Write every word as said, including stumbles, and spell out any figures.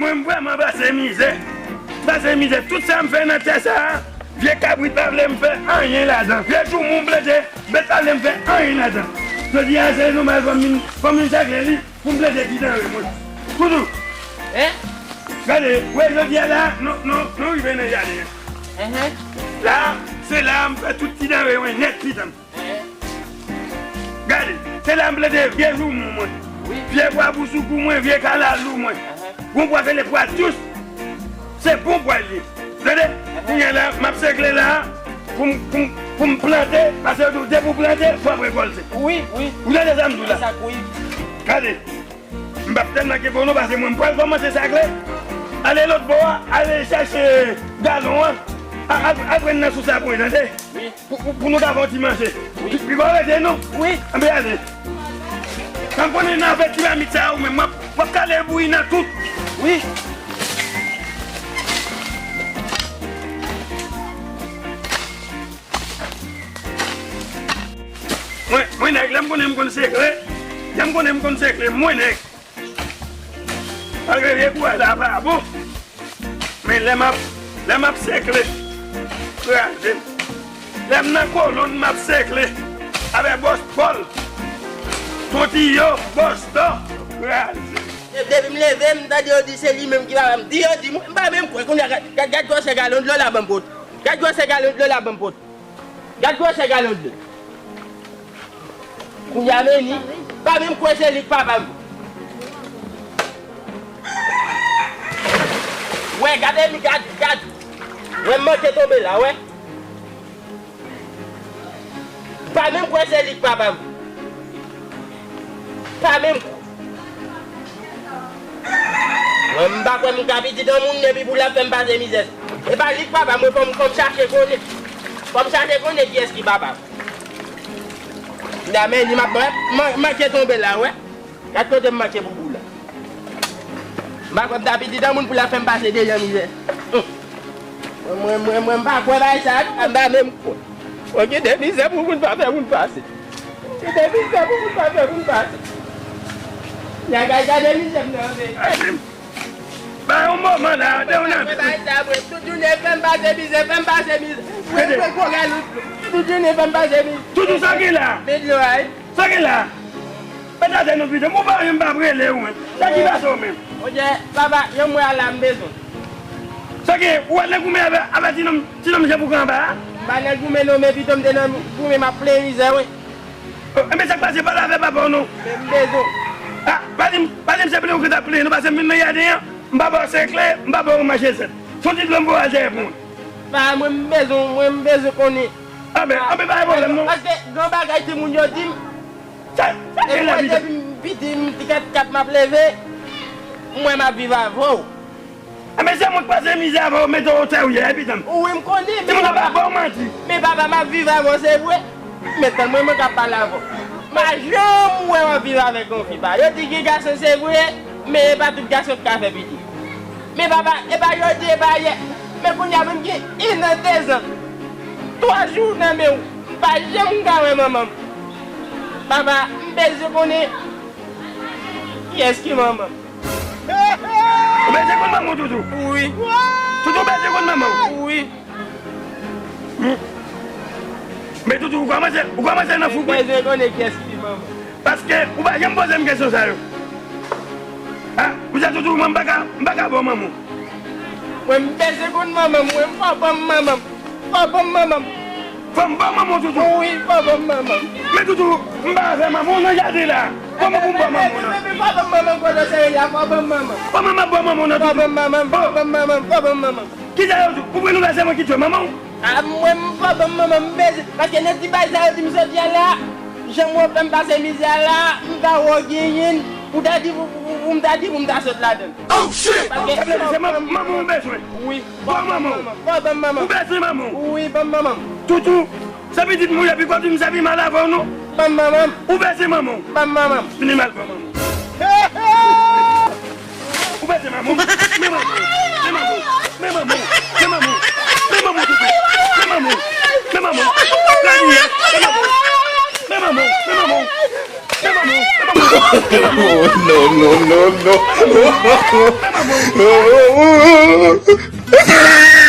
M vrèman pase mizè. Pase mizè. Tout sa m fè nan tè sa a, vye kabrit pa vle m fè anyen ladan. Vye joumou m plede, bèt pa vle m fè anyen ladan. Jodi a, se nòmal fò m vin, fò m vin sekle li pou m plede ti danre mwen. Toutou. Hein? Gade, wè jodi a la, nou, nou, nou rive nan jaden an. Enhen. La, se la m fè tout ti danre mwen nèt, pitanm. Gade, se la m plede vye joumou mwen, vye bwa bousoukou mwen, vye kalalou mwen. Gon bwa se le bwa dous. Se bon bwa l ye. Tande? Kounye a la, m ap sekle la pou m, pou m, pou m plante, paske yo di w depi w plante, fò w rekòlte. Wi, wi. Ou tande sa m di w la? Gade. M p ap tèlman kenbe w non, paske mwen m pral kòmanse sekle. Ale lòt bò a, ale chèche galon an. A, a, al pran nan sous la pou mwen, tande? Wi. Pou, pou, pou nou ka fè yon ti manje. Wi. Pi, pi bon rete non. Wi. Anben ale. Sa m konnen nan afè ti mamit sa yo menm, w ap, w ap kale bouyi nan tout. Wi. Mwen, mwen nèg, lè m konnen m konn sekle, lè m konnen m konn sekle, mwen nèg. Malgre vye kouraj la pa bon, men lè m ap, lè m ap sekle, kraze m. Lè m nan kolonn, m ap sekle avèk bòs pòl, twontiyo, bòs dò, kraze m. Depi m leve, m tande yo di se li menm ki papa m. Di yo di, mwen m pa menm kwè. Kounye a, gad, gad, gad gwosè galon dlo la ban m pot. Gad gwosè galon dlo la ban m pot. Gad gwosè galon dlo. Kounye a men ni, pa menm kwè se li k papa m. Wè, gade mi, gad, gad. Wè m manke tonbe la, wè. Pa menm kwè se li k papa m. Pa menm kwè. Mwen m pa kwè m ka pitit yon moun epi pou l ap fè m pase mizè. E pa li k papa m, fò m, fò m chache konnen. Fò m chache konnen kiyès ki papa m. Dame ni m ap man-, manke tonbe la, wè. Gad kote m manke boubou la. M pa kwè m ta pitit yon moun pou l ap fè m pase dejan mizè. Hum. Mwen, mwen, mwen, mwen m pa kwè bagay sa a, m pa menm kwè. Mwen gen de mizè pou moun pa fè moun pase. Gen de mizè pou moun pa fè moun pase. Gade, gade mizè m nan, men. Ba yon moman la, de yon nan. Tout jounen fè m pase mizè, fè m pase mizè. Mwen, mwen, gwo galon dlo. Tout jounen fè m pase mizè. Toutou sa gen la. Men dlo a, wi. Sa gen la? Pete atè non, pitit. Mwen pa, mwen pa rele ou, men. Sa ki pase w menm? Monchè, papa, yon mwa la m bezwen. Sa gen, ou al nan goumen avè, avè ti nonm, ti nonm Jan Boukan anba a? M pa nan goumen non, men pito m te nan goumen, m ap plenyen mizè, wi. Oh, enben sa k pase, pale avè papa w non. Men m bezwen. Ah, pa di m, pa di m se plenyen ou gentan plenyen non, paske m vin nan jaden an, m pa ba w sekle, m pa ba w manje sèt. Se yon ti dlo m voye al sèvi pou mwen. Pa mwen m bezwen, mwen m bezwen konnen. Anben, anben pa gen pwoblèm non. Paske gen bagay timoun yo di m. Sa, sa gen la, pitit? Depi m piti, m ti kat kat m ap leve, m wè m ap viv avè w. Enben se mwen k pase mizè avè w, mete w otè w ye a, pitit. Wi, m konnen, men papa. Timoun yo pa ba w manti. Men papa, m ap viv avè w, se vre. Men tann mwen, mwen k ap pale avè w. M pa janm wè w ap viv avèk yon fi, pa. Yo di gen gason, se vre, men e pa tout gason k ka fè pitit. Men papa, e pa jodi, e pa yè. Men kounye a menm gen en an, de zan, twa jou nan men w, m pa janm ka wè manman m. Papa, m bezwen konnen kiyès ki manman m. Ou bezwen konn manman w, Toutou? Wi. Toutou bezwen konn manman w? Wi. Hmm. Men Toutou, ou kòmanse, ou kòmanse nan fou, wi. M bezwen konnen kiyès ki manman m. Paske ou pa janm poze m kesyon sa yo. Ah, ou sa Toutou, mwen m pa ka, m pa ka ba w manman w. Mwen m bezwen konn manman m, mwen fò ban m manman m. Fò ban m manman m. Fò m ban w manman w, Toutou? Wi, fò ban m manman m. Men Toutou, m pa avè manman w nan jaden la. Kòman pou m ba w manman w nan? Men, men, men, fò ban m manman m, kote w sere la, fò ban m manman m. Kòman m ap ba w manman w nan, Toutou? Fò ban m manman m, fò ban m manman m, fò ban m manman m. Kisa yo di? Ou vle nou lese mwen ki tchwe manman w? A, mwen, m fò ban m manman m, m bezwen, paske nan ti bagay sa yo di m soti a la, jan m wè w fè m pase mizè a la, m pa wè w genyen, pou ta di, pou, pou, pou, pou m ta di, pou m ta sot ladan l. Oh, shit! Paske se manman w ou bezwen? Wi. Ban m manman w. Fò ban m manman m. Ou bezwen manman w? Wi, ban m manman m. Toutou, se pitit m ou ye, pi kò di m se pi mal avè w non. Ban m manman m. Ou bezwen manman w? Ban m manman m. Vini m al pran manman w. Ou bezwen manman w? Men manman w. Men manman w. Men manman w. Men manman w. Men manman w, Toutou. Men manman w. Men manman w. Men manman w. Men manman w. Men manman w. Men manman w. Men manman w. Oh, no, no, no, no.